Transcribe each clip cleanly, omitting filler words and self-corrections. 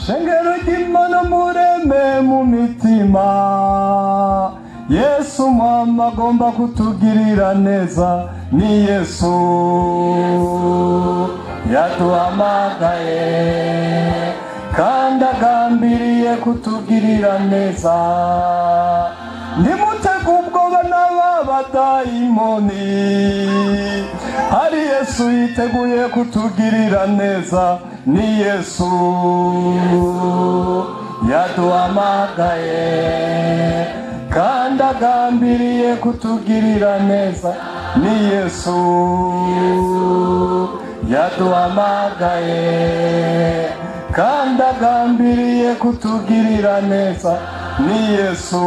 Shengero ry'Imana mureme mu mitima, Yesu mwami agomba kutugirira neza, ni Yesu yaduhamagaye kandi agambiriye kutugirira neza. Nimutege ubwoba n'ababadayimoni, hari Yesu yiteguye kutugirira neza, ni Yesu yaduhamagaye kandi agambiriye kutugirira neza, ni Yesu yaduhamagaye kandi agambiriye kutugirira neza, ni Yesu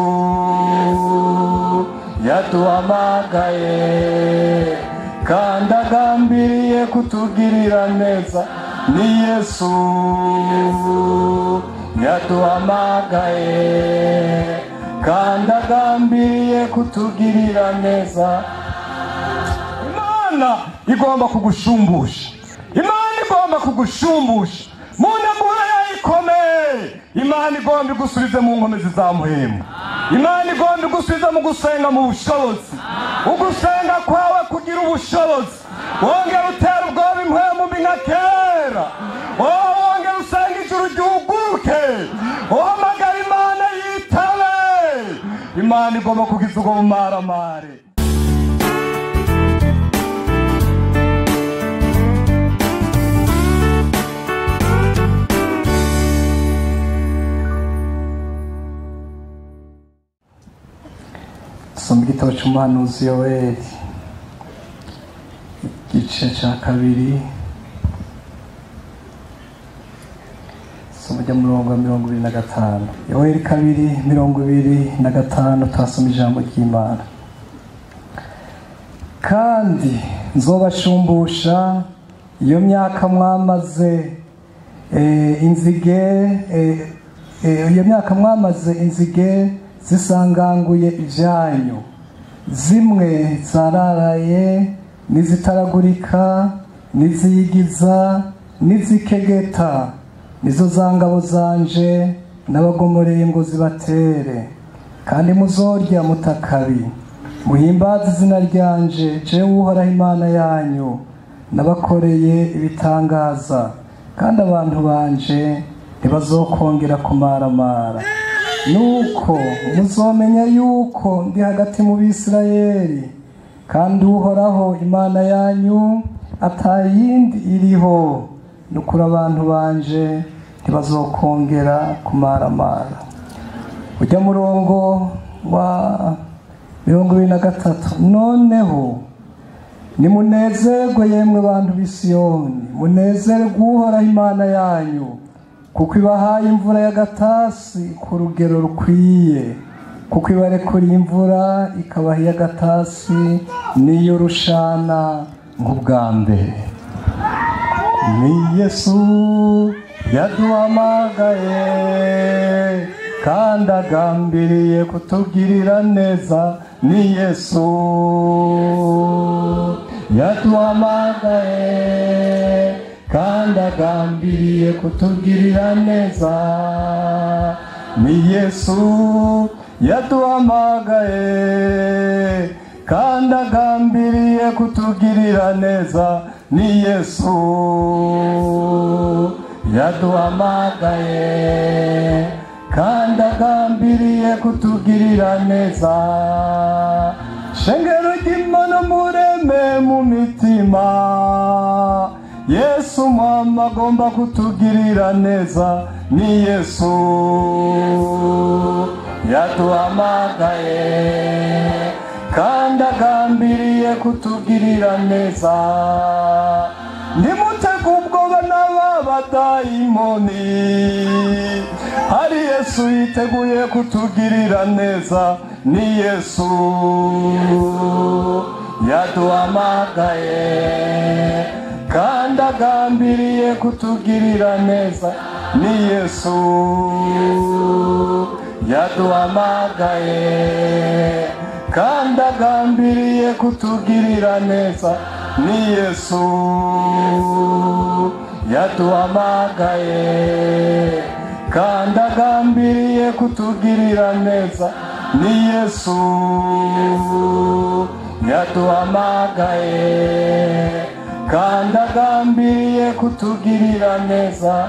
yaduhamagaye kandi agambiriye kutugirira neza, ni Yesu yaduhamagaye kandi agambiriye kutugirira neza. Imana igomba kugushumbusha, Imana igomba kugushumbusha mu ntambara yayikomeye. Imana igomba igusubize mu nkomezi za muhemu, Imana igomba igusubize mu gusenga mu bushobozi, ugusenga kwawe kugira ubushobozi, wongera utera ubwoba impwemu mbi nka kera, wongera usenga ijuru ryuguruke, uhamagara Imana yitabe. Imana igomba kugiza ubwo bumaramare. Soma igitabo cy'umuhanuzi Yoweli igice cya 2, soma murongo wa 25. Yoweli 2:25, twasoma ijambo ry'Imana. Kandi nzobashumbusha iyo myaka mwamaze inzige, iyo myaka mwamaze inzige zisanganguye ibyanyu, zimwe zararaye n'izitaragurika n'iziyigiza n'izikegeta, nizo zangabo zanje n'abagomoreye ngo zibatere. Kandi muzorya mutakabi, muhimbaze izina ryanje, jewe Uhoraho Imana yanyu, nabakoreye ibitangaza, kandi abantu banje ntibazokongera kumaramara. Nuko muzomenya yuko ndi hagati mu Bisirayeli, kandi Uhoraho Imana yanyu atayindi iriho. Nukuri abantu banje ntibazokongera kumaramara. Ujya murongo wa 23, noneho nimunezerwe yemwe bantu b'Isiyoni, munezerwe Uhoraho Imana yanyu, kuko ibahaye imvura y'agatasi ku rugero rukwiye, kuko ibarekuriye imvura ikabaha iy'agatasi n'iy'urushana nk'ubwa mbere. Ni Yesu yaduhamagaye kandi agambiriye kutugirira neza, ni Yesu yaduhamagaye kandi agambiriye kutugirira neza, ni Yesu yaduhamagaye kandi agambiriye kutugirira neza, ni Yesu yaduhamagaye kandi agambiriye kutugirira neza. Shengero ry'Imana mureme mu mitima, Yesu mwami agomba kutugirira neza, ni Yesu yaduhamagaye kandi agambiriye kutugirira neza. Nimutege ubwoba n'ababadayimoni, hari Yesu yiteguye kutugirira neza, ni Yesu yaduhamagaye kandi agambiriye kutugirira neza, ni Yesu yaduhamagaye kandi agambiriye kutugirira neza, ni Yesu yaduhamagaye kandi agambiriye kutugirira neza. Ni Yesu yaduhamagaye, kandi agambiriye kutugirira neza.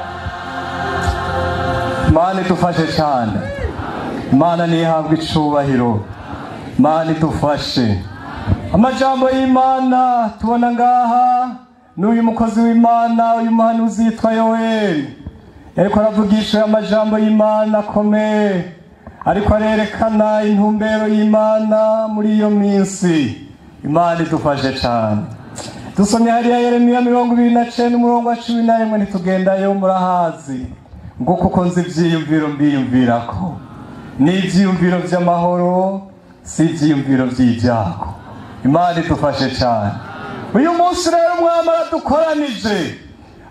Imana idufashe cyane, Imana ntihabwe icubahiro, Imana idufashe. Amajambo y'Imana tubona ngaha n'uyu mukozi w'Imana, uyu muhanuzi yitwa Yoweri, yariko aravugisha amajambo y'Imana akomeye, ariko arerekana intumbero y'Imana muri iyo minsi. Imana idufashe cyane. Dusomye hariya Yeremiya 29 umurongo wa 11, ntitugendayo murahazi, ngo kuko nzi ivyiyumviro mbiyumvirako, ni ivyiyumviro vy'amahoro, si ivyiyumviro vy'ibyago. Imana idufashe cyane. Uyu munsi rero Umwami aradukoranije,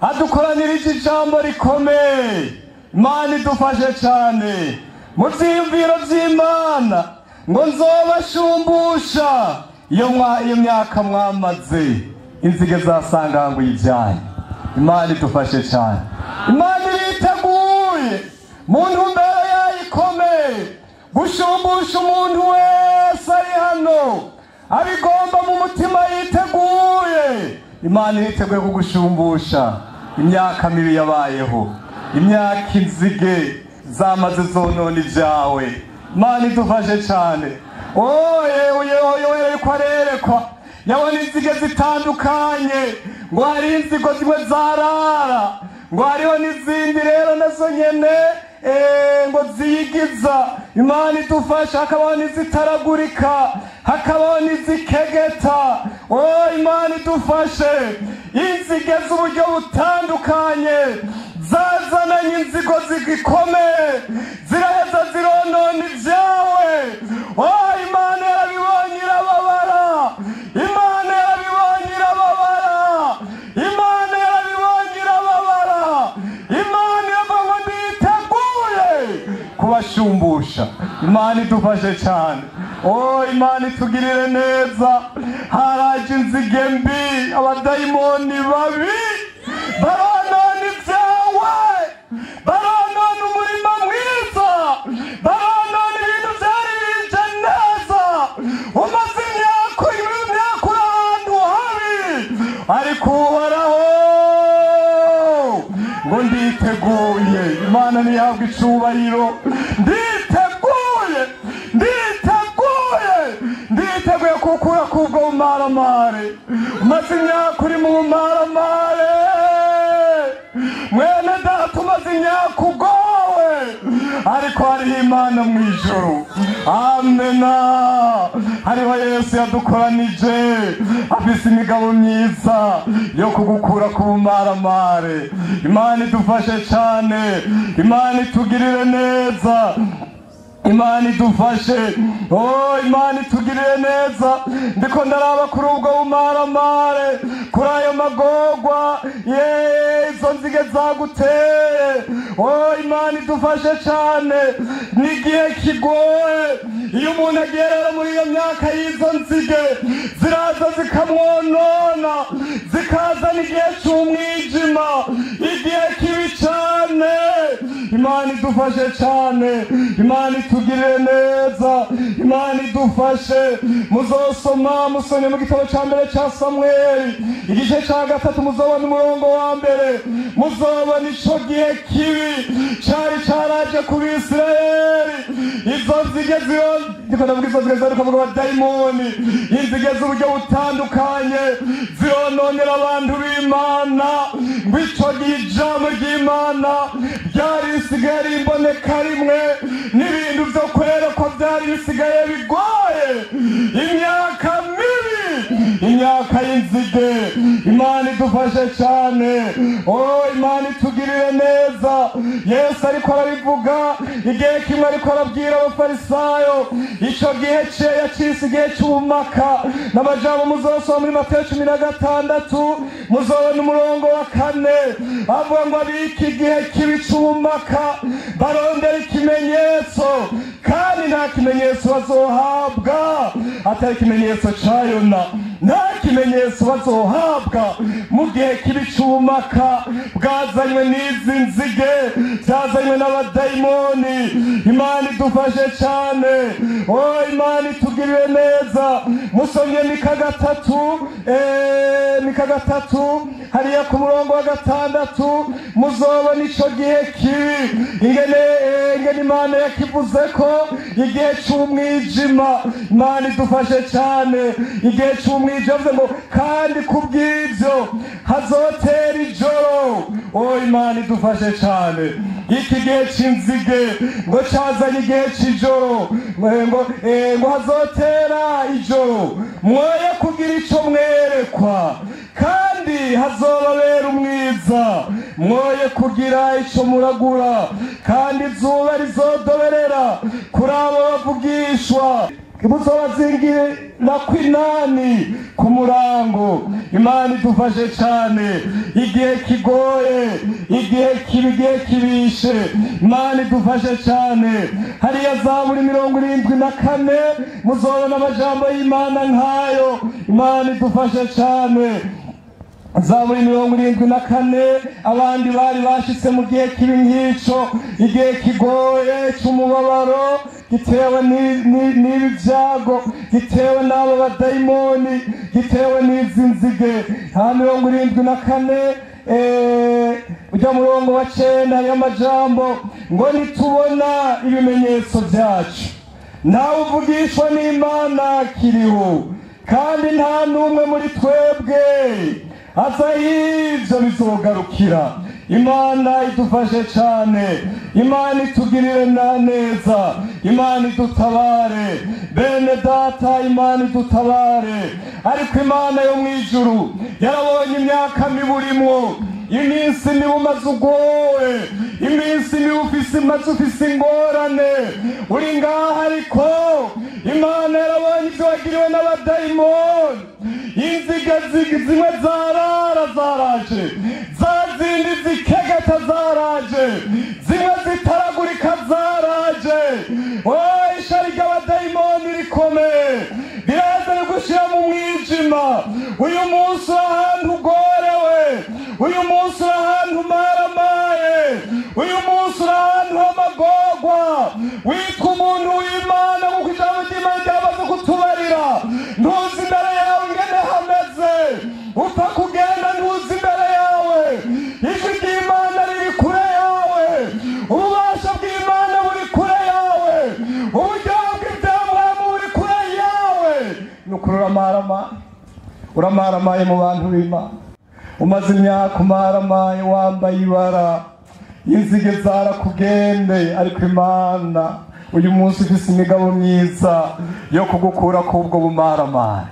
adukoranirije ijambo rikomeye. Imana idufashe cyane. Mu vyiyumviro vy'Imana ngo nzobashumbusha iyo myaka mwamaze inzige zasanganguye ibyanyu. Imana idufashe cyane. Imana iriteguye mu ntumbero yayo ikomeye gushumbusha umuntu wese ari hano abigomba mu mutima yiteguye. Imana iriteguye kugushumbusha imyaka mibi yabayeho, imyaka inzige zamaze zonona ibyawe. Imana idufashe cyane. Oye ariko arerekwa, yabona inzige zitandukanye, ngo hari inzigo zimwe zarara, ngo hariho n'izindi rero nazo nyene ngo ziyigiza. Imana idufashe. Hakabaho n'izitaragurika, hakabaho n'izikegeta. Imana idufashe. Inzige z'uburyo butandukanye zazananye inzigo zigikomeye, ziraheza zironona ibyawe. Imana yarabibonye irababara, Imana yarabibonye irababara, Imana yarabibonye irababara. Imana iravuga ngo nditeguye kubashumbusha. Imana idufashe cyane. Imana itugirire neza. Haraje inzige mbi, abadayimoni babi baronona ibyawe, baronona umurima mwiza, baronona ibintu byari bije neza. Umaze imyaka uri ahantu habi, ariko Uhoraho ngo nditeguye. Imana ntihabwe icubahiro. Nditeguye, nditeguye, nditeguye kukura kubwo bumaramare. Umaze imyaka uri mu bumaramare, mwene data, umaze imyaka ugowe, ariko hariho Imana mu ijuru. Amena. Hariho Yesu yadukoranije, afise imigabo myiza yo kugukura ku bumaramare. Imana idufashe cyane, Imana itugirire neza, Imana idufashe. Imana itugirire neza. Ndiko ndaraba kuri ubwo bumaramare, kuri ayo magorwa, izo nzige zaguteye. Imana idufashe cyane. N'igihe kigoye, iyo umuntu agiye rero muri iyo myaka y'izo nzige, ziraza zikamwonona, zikazana igihe cy'umwijima, igihe kibi cyane. Imana idufashe cyane, Imana itugirire neza, Imana idufashe. Muzosoma, musomye mu gitabo cya mbere cya Samweli igice cya 3, muzobona umurongo wa mbere, muzobona ico gihe kibi cari caraje ku Bisirayeli. Izo nzige ndiko ndavuga izo nzige zariko kuvuga abadayimoni, inzige z'uburyo butandukanye zirononera abantu b'Imana. Ngo ico gihe ijambo ry'Imana ryari risigaye rimboneka rimwe, n'ibintu vyo kwerekwa byari bisigaye bigoye. Imyaka mibi, imyaka y'inzige. Imana idufashe cyane. Imana itugirire neza. Yesu ariko arabivuga igihe kimwe, ariko arabwira abafarisayo ico gihe ce yacise igihe c'ubumaka. N'amajambo muzosoma muri Mateyo 16, muzobona umurongo wa 4, avuga ngo abiki igihe kibi c'ubumaka barondera ikimenyetso, kandi nta kimenyetso bazohabwa atari ikimenyetso ca Yona. Nta kimenyetso bazohabwa mu gihe kibi c'ubumaka bwazanywe n'izi nzige, byazanywe yazanywe n'abadayimoni. Imana idufashe cyane, oh Imana itugirire neza. Musomye Mika 3, Mika 3 hariya ku murongo wa 6, muzobona ico gihe kibi ingene Imana yakivuze ko igihe c'umwijima. Imana idufashe cyane, igihe c'umwijima ngo kandi kubw'ivyo hazotera ijoro. Oh Imana idufashe cyane. Iki gihe c'inzige ngo cazanye igihe c'ijoro, ngo hazotera ijoro, mwoye kugira ico mwerekwa, kandi hazobabera umwiza, mwoye kugira ico muragura, kandi izuba rizodoberera kuri abo bavugishwa, muzobazingira kwinani ku murango. Imana idufashe cyane, igihe kigoye, igihe kibi, igihe kibishe. Imana idufashe cyane. Hariya Zaburi 74 muzobona amajambo y'Imana nkayo. Imana idufashe cyane. Zaburi 74, abandi bari bashitse mu gihe kibi nk'ico, igihe kigoye c'umubabaro gitewe n'ibi byago, gitewe n'abo badayimoni, gitewe n'izi nzige. Ha 74, ujya murongo wa 9 y'amajambo ngo nitubona ibimenyetso byacu, ntawe uvugishwa n'Imana kiriho, kandi nta n'umwe muri twebwe aza ivyo bizogarukira. Imana idufashe cyane, Imana itugirire neza, Imana idutabare. Bene data, Imana idutabare. Ariko Imana yo mwijuru yarabonye imyaka miburimwo, iminsi mibi umaze ugowe, iminsi mibi ufise imaze ufise ingorane, uri ngaha, ariko Imana yarabonye ivyo wagiriwe n'abadayimoni. Inziga zimwe zarara zaraje, za zindi zikegeta zaraje, zimwe zitaragurika zaraje. Oh, ishari ry'abadayimoni rikomeye biraza bigushira mu mwijima. Uyu munsi uri ahantu ugorewe, uyu munsi uri ahantu umaramaye, uyu munsi uri ahantu h'amagorwa, witwa umuntu w'Imana nk'uko ijambo ry'Imana ryamaze kutubarira. Ntuzi imbere yawe ingene hameze, upfa kugenda ntuzi imbere yawe. Ijwi ry'Imana riri kure yawe, ububasha bw'Imana buri kure yawe, uburyohe bw'ibyamwami buri kure yawe. Nukuri uramaramaye mu bantu b'Imana. Umaze imyaka umaramaye, wambaye ibara, inzige zarakugendeye, ariko Imana uyu munsi ufise imigabo myiza yo kugukura kubwo bumaramaye.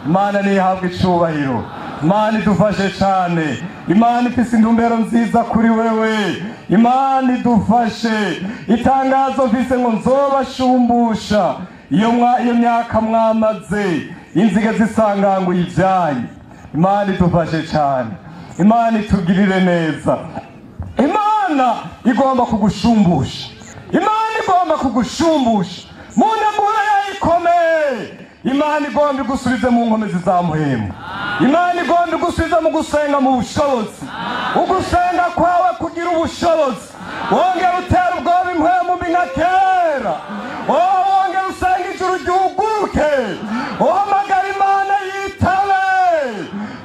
Imana nihabwe icubahiro. Imana idufashe cyane. Imana ifise intumbero nziza kuri wewe. Imana idufashe. Itangazo mfise ngo nzobashumbusha iyo myaka mwamaze inzige zisanganguye ibyanyu. Imana idufashe cyane. Imana itugirire neza. Imana igomba kugushumbusha. Imana igomba kugushumbusha mu nteguro yayo ikomeye. Imana igomba igusubize mu nkomezi za muhemu. Imana igomba igusubize mu gusenga mu bushobozi, ugusenga kwawe kugira ubushobozi, wongera utera ubwoba impwemu mbi nka kera. Wongera usenga ijuru ryuguruke, uhamagara Imana yitabe.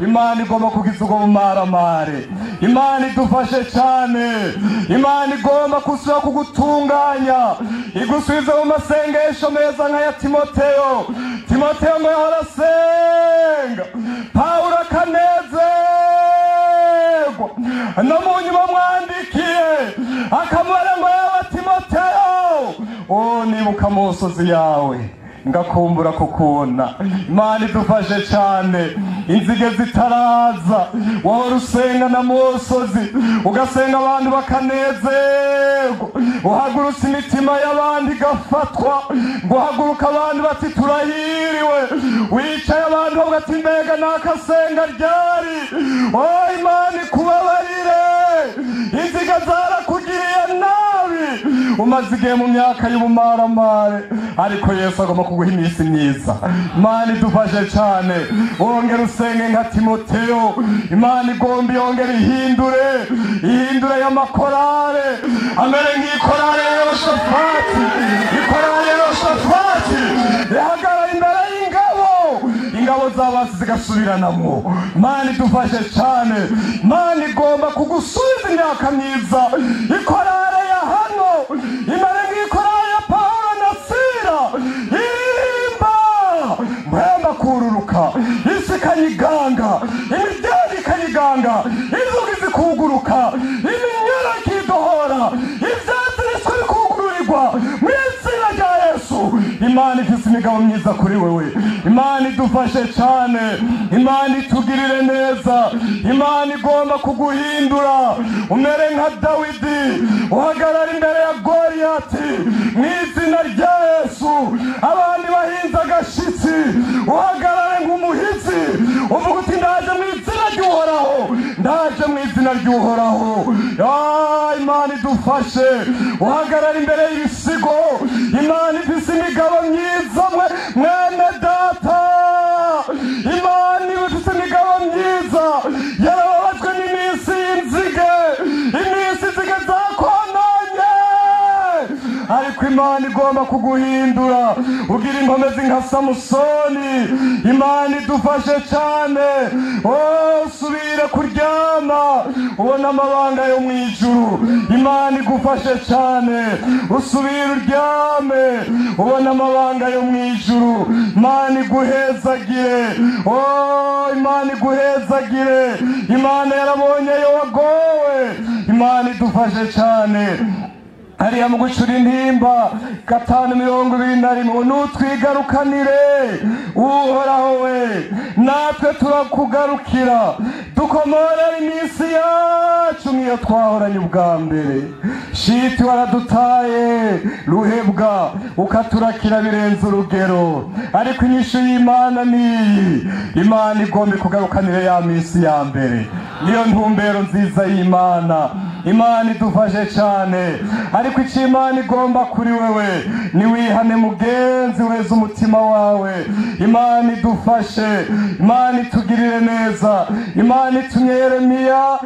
Imana igomba kugiza ubwo bumaramare. Imana idufashe cyane. Imana igomba gusubira kugutunganya, igusubize mu masengesho meza nka ya Timoteyo. Timoteyo ngo yahora asenga, Pawulo akanezerwa, no mu nyuma mwandikiye akamubara ngo yaba Timoteyo, oh nibuka amosozi yawe ngakumbura kukubona. Imana idufashe cyane. Inzige zitaraza, wahora usenga na musozi, ugasenga abantu bakanezerwa, uhagurutse imitima y'abandi igafatwa, ngo uhaguruka abantu bati turahiriwe, wicaye abantu bavuga ati mbega nakasenga ryari. Oh Imana ikubabarire, inzige zarakugiriye nabi. Umaze igihe mu myaka y'ubumaramare, ariko Yesu agomba kuguha iminsi myiza. Imana idufashe cyane. Wongera usenge nka Timoteyo. Imana igomba yongera ihindure y'amakorale amere nk'ikorale ya Yehoshafati. Ikorale ya Yehoshafati ihagarara imbere y'ingabo, ingabo z'abasi zigasubiranamwo. Imana idufashe cyane. Imana igomba kugusubiza imyaka myiza. Ikorale ya hano imere nk'ikorale ya Pawulo na Sila, iririmba mpemba kururuka, isi ikanyiganga, imiryango ikanyiganga, inzugi zikuguruka, iminyoro ikidohora, ivyaziritswe bikugururirwa mu izina rya Yesu. Imana ifise imigabo myiza kuri wewe. Imana idufashe cyane. Imana itugirire neza. Imana igomba kuguhindura umere nka Dawidi, uhagarara imbere ya Goliyati mu izina rya Yesu. Abandi bahinze agashitsi, uhagarare nk'umuhizi, uvuga uti ndaje mu izina ry'Uhoraho, ndaje mu izina ry'Uhoraho. Imana idufashe. Uhagarara imbere y'ibisigo. Imana ifise imigabo myiza, mwene data. Imana ifise imigabo myiza. Yarababajwe n'iminsi y'inzige, iminsi inzige zakononye, ariko Imana igomba kuguhindura ugira inkomezi nka Samusoni. Imana idufashe cyane. Usubire kuryama ubona amabanga yo mu ijuru. Imana igufashe cyane. Usubire uryame ubona amabanga yo mu ijuru. Imana iguhezagire. Imana iguhezagire. Imana yarabonye yo wagowe. Imana idufashe cyane. Hariya mu gucura intimba 5:21, nutwigarukanire Uhoraho we, natwe turakugarukira, dukomorera iminsi yacu nk'iyo twahoranye ubwa mbere. Shiti waradutaye ruhebwa, ukaturakira birenze urugero, ariko inyishu y'Imana niyi. Imana igomba kugarukanire ya minsi ya mbere. Niyo ntumbero nziza y'Imana. Imana idufashe cyane. Ariko icyo Imana igomba kuri wewe ni wihane mugenzi, weza umutima wawe. Imana idufashe. Imana itugirire neza. Imana itumye Yeremiya,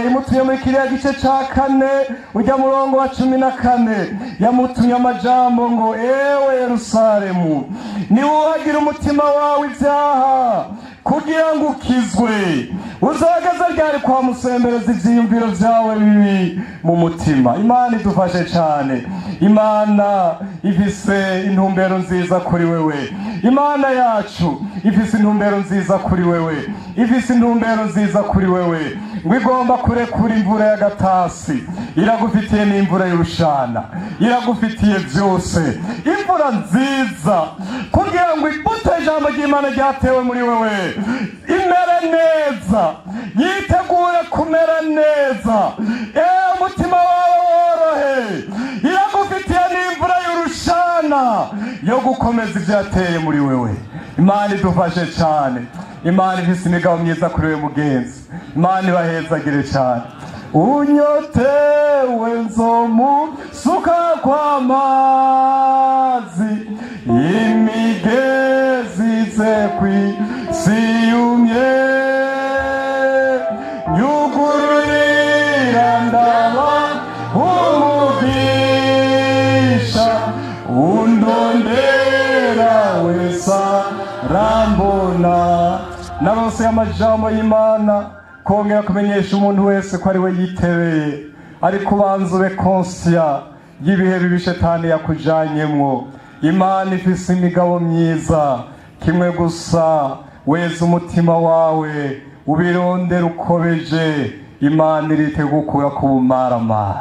imutumye muri kiriya gice ca 4 ujya murongo wa 14, yamutumye amajambo ngo ewe Yerusalemu, niwuhagira umutima wawe ibyaha kugira ngo ukizwe, uzageza ryari kwa musembereza ivyiyumviro vyawe bibi mu mutima. Imana idufashe cyane. Imana ifise intumbero nziza kuri wewe. Imana yacu ifise intumbero nziza kuri wewe. Ifise intumbero nziza kuri wewe. Ngo igomba kurekura imvura y'agatasi, iragufitiye n'imvura y'urushana, iragufitiye byose, imvura nziza kugira ngo imbuto ijambo ry'Imana ryatewe muri wewe imere neza, yitegure kumera neza. Umutima wawe worohe. Iragufitiye n'imvura y'urushana yo gukomeza ivyateye muri wewe. Imana idufashe cyane. Imana ifise imigabo myiza kuri wewe mugenzi. Imana ibahezagire cyane. Unyotewe nzomusuka kw'amazi, imigezi ize kw'isi yumye, nyugururira ndaba umugisha, undondera wese arambona. Narose amajambo y'Imana kongera kumenyesha umuntu wese ko ari we yitebeye, ariko ubanza ube konsiya y'ibihe bibi Shetani yakujanyemwo. Imana ifise imigabo myiza, kimwe gusa weza umutima wawe, ubirondera ukobeje. Imana iritegukura ku bumaramare.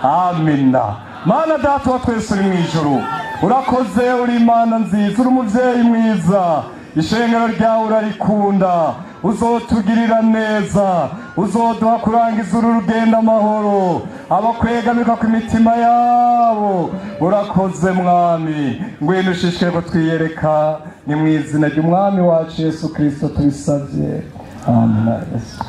Amina. Mana Data wa twese uri mu ijuru, urakoze, uri Imana nziza, uri umuvyeyi mwiza. Ishengero ryawe urarikunda, uzotugirira neza, uzoduha kurangiza uru rugendo amahoro, abakwegamika ku mitima yabo. Urakoze Mwami, ngwino ushishikare ko twiyereka. Ni mu izina ry'Umwami wacu Yesu Kristo tubisavye. Amen. Yesu.